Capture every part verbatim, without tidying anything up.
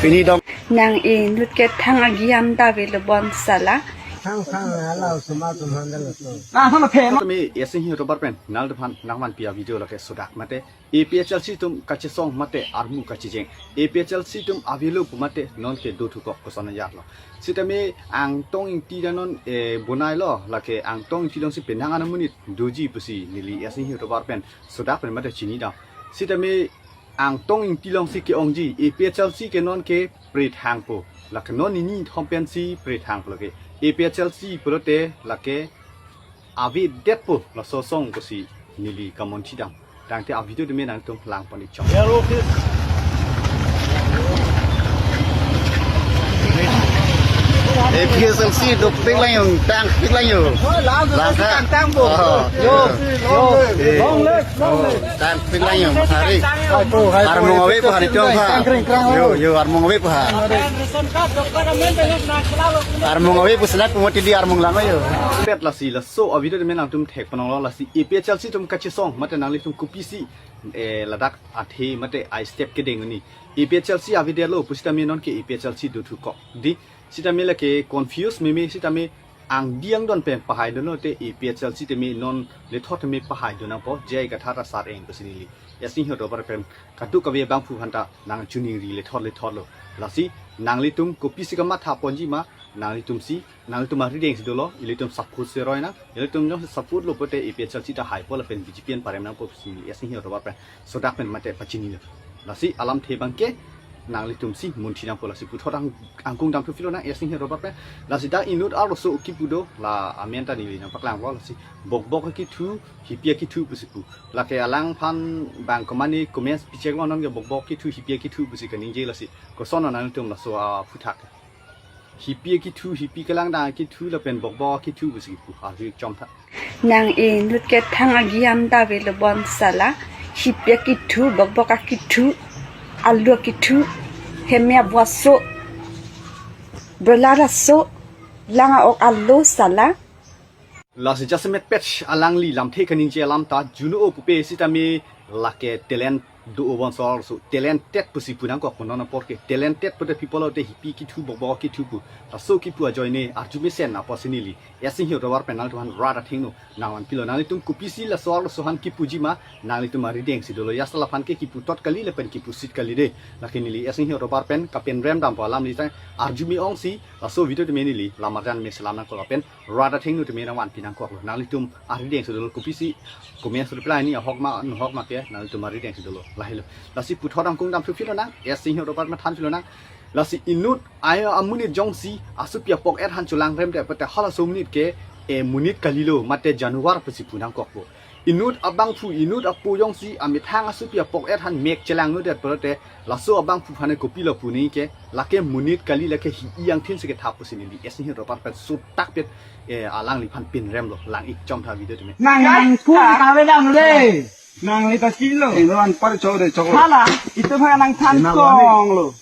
Pini dong. Nang inut ke thang agiam ta avelo bon sala. Thang thang hala suma suma dal to. Na thang phe no. Tumi esi hi robar pen nangtumphan nangvanpi a-video lake sodak mate A P H L C atum kachesong mate armu kachijeng. A P H L C atum avelo pu mate non ke do thukok koson ajat lo. Sitame Angtong Ingti ta non eh, bonai lo lake Angtong Ingti alongsi penang an amonit doji pusi neli esi hi robar pen sodak pen mate chinidam. Sitame Angtong Ingti alongsi ke-ongji, A P H L C ke non ke prethangpo. Lake non nini thom pensi prethangpo lake. A P H L C pulote lake avedetpo laso asong pusi neli kamonchidam. Tangte a-video tumi nangtum lang pon-ik chok. A P H L C dopik lang yung, tangpik lang yung. Langka. Tangpo. Oh. Yo, yo. Eh. Long live, long live. Tangpik lang yung, masari. Armung ave pu hari tiong ha. Yo, yo, armung ave pu ha. Armung ave pu senak pumoti di armung lang yo. Bet lasi laso a-video tumi nangtum thek pon-ong lo lasi A P H L C atum kachesong mate nanglitum kopisi eh, ladak athe mate a-step kedeng ni. A P H L C avedetlo pusitame non ke A P H L C do thukok. Di sitame lake confuse meme sitame angdi angdon pen pahai dunlo te A P H L C tumi non lethot tumi pahai dun nangpo J I Kathar ta sar-eng pusi neli esi hi robar pen kadokave abangphu aphanta nangchiningri lethot lethot lo. Lasi nanglitum kopisi kamatha ponji ma nanglitumsi, nanglitum arideng si dolo, ilitum support seroi nang, ilitum jong support lo pote A P H L C ta haipo lapen B J P an parem nangpo pusi esi hi robar pen sodak pen mate pachinilo. Lasi alamthe abangke nanglitumsi munthi nangpo lasi puthot ang angkung damthu philo nang esi hi robar pen. Lasi dak inut arloso kipu do la amen ta neli nangpaklangpo lasi bokbok akithu, hipi akithu pusi pu. Lake alangphan bang komane comments pichek lo non ke bokbok akithu, hipi akithu pusi kaningje lasi koson nanglitum laso aphuthak. Hipi akithu, hipi kelangdang akithu lapen bokbok akithu pusi kipu. Arju chomtha. Nang inut ke thang agiam ta avelo bon sala. Hipi akithu, bokbok akithu, alu akithu, heme abu aso, broiler aso, lang a-ok alo sala. Lasi jasemet pet alangli lamthe kaningje alam ta juno o pupe sitame lake talent do-o bon sor so talented pusi pu nangkok pu non apor ke talented pote people te hipi kithu bokbok kithu pu laso kipu ajoine arju mesen apotsi neli esi hi robar pen nangtumphan rat athengno nangvanpilo nanglitum kopisi laso arloso aphan kipuji ma nanglitum arideng si dolo yasa laphan ke kipu tot kali lapen kipu sit kali de lake neli esi hi robar pen kapen rem dampo alamli tang arju me-ongsi laso video tumi neli lam arjan me selam nangkok lapen rat athengno tumi nangvanpi nangkoklo. Nanglitum arideng si dolo kopisi comments reply ni ahok ma, ahok ma ke, nanglitum arideng si dolo. Lahelo. Lasi puthot angkung damthu philo nang, esi hi robar mathan philo nang. Lasi inut ayo amonit jongsi asopi apok-et aphan cholangrem det pote halaso amonit ke, eh, monit kalilo, mate januar pusi pu nangkokpo. Inut abangphu, inut apo jongsi amethang asopi apok-et aphan mek chelangno det pote laso abangphu aphan kopilo pu nangji ke, lake monit kali lake hi-i angthin si kethap pusi neli esi hi robar pen sodak pet, eh, alangliphan pinremlo lang-ik chomtha video tumi. Nang nang pu kave dam le. Nangli ta kilo. Ino anpar chok de chok. Hala, itum aphan nangthan konglo.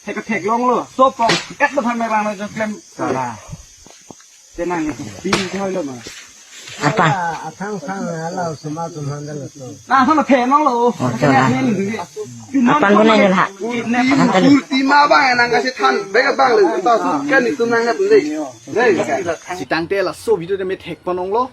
Thek theklonglo. Sopok, et lo aphan meklanglo choklem. Sala. Tenang itu. Pin thoilo ma. Apa? Athang thang hala suma suma dal to. Na thang phe nong lo. Oh, coba. Apan bunai ni lah. Kurti ma bang nang kasi than bega bang le. Ta su kan itu nang ngat le. Si tangte laso video tumi thek pon-ong lo.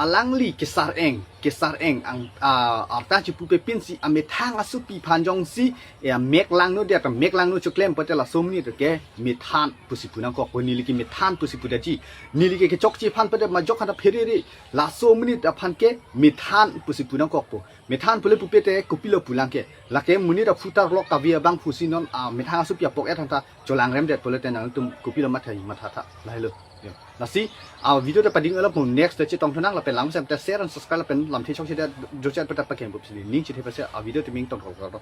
Alangli kesar-eng, kesar-eng ang ah, arta chipupe pinsi amethang asopi aphan jongsi ya meklangno det meklangno choklem pote laso amonit ke methan pusi pu nangkokpo neli ke methan pusi pu daji neli ke kechokche aphan pote majok hana pherere laso amonit aphan ke methan pusi pu nangkokpo methan pule pupe te kopilo pu lang ke lake monit aphu ta arlo kave abangphu si non amethang asopi apok-et aphan ta cholangrem det pote nanglitum kopilo matha matha tha lahelo. Yo. Lasi a video ta pading elo pu next te chetong thunang lapen lam sem te share and subscribe lapen lamthe chokche det jochet peta pakem pusi ning chithe pese a video tumi ingtong kok kok.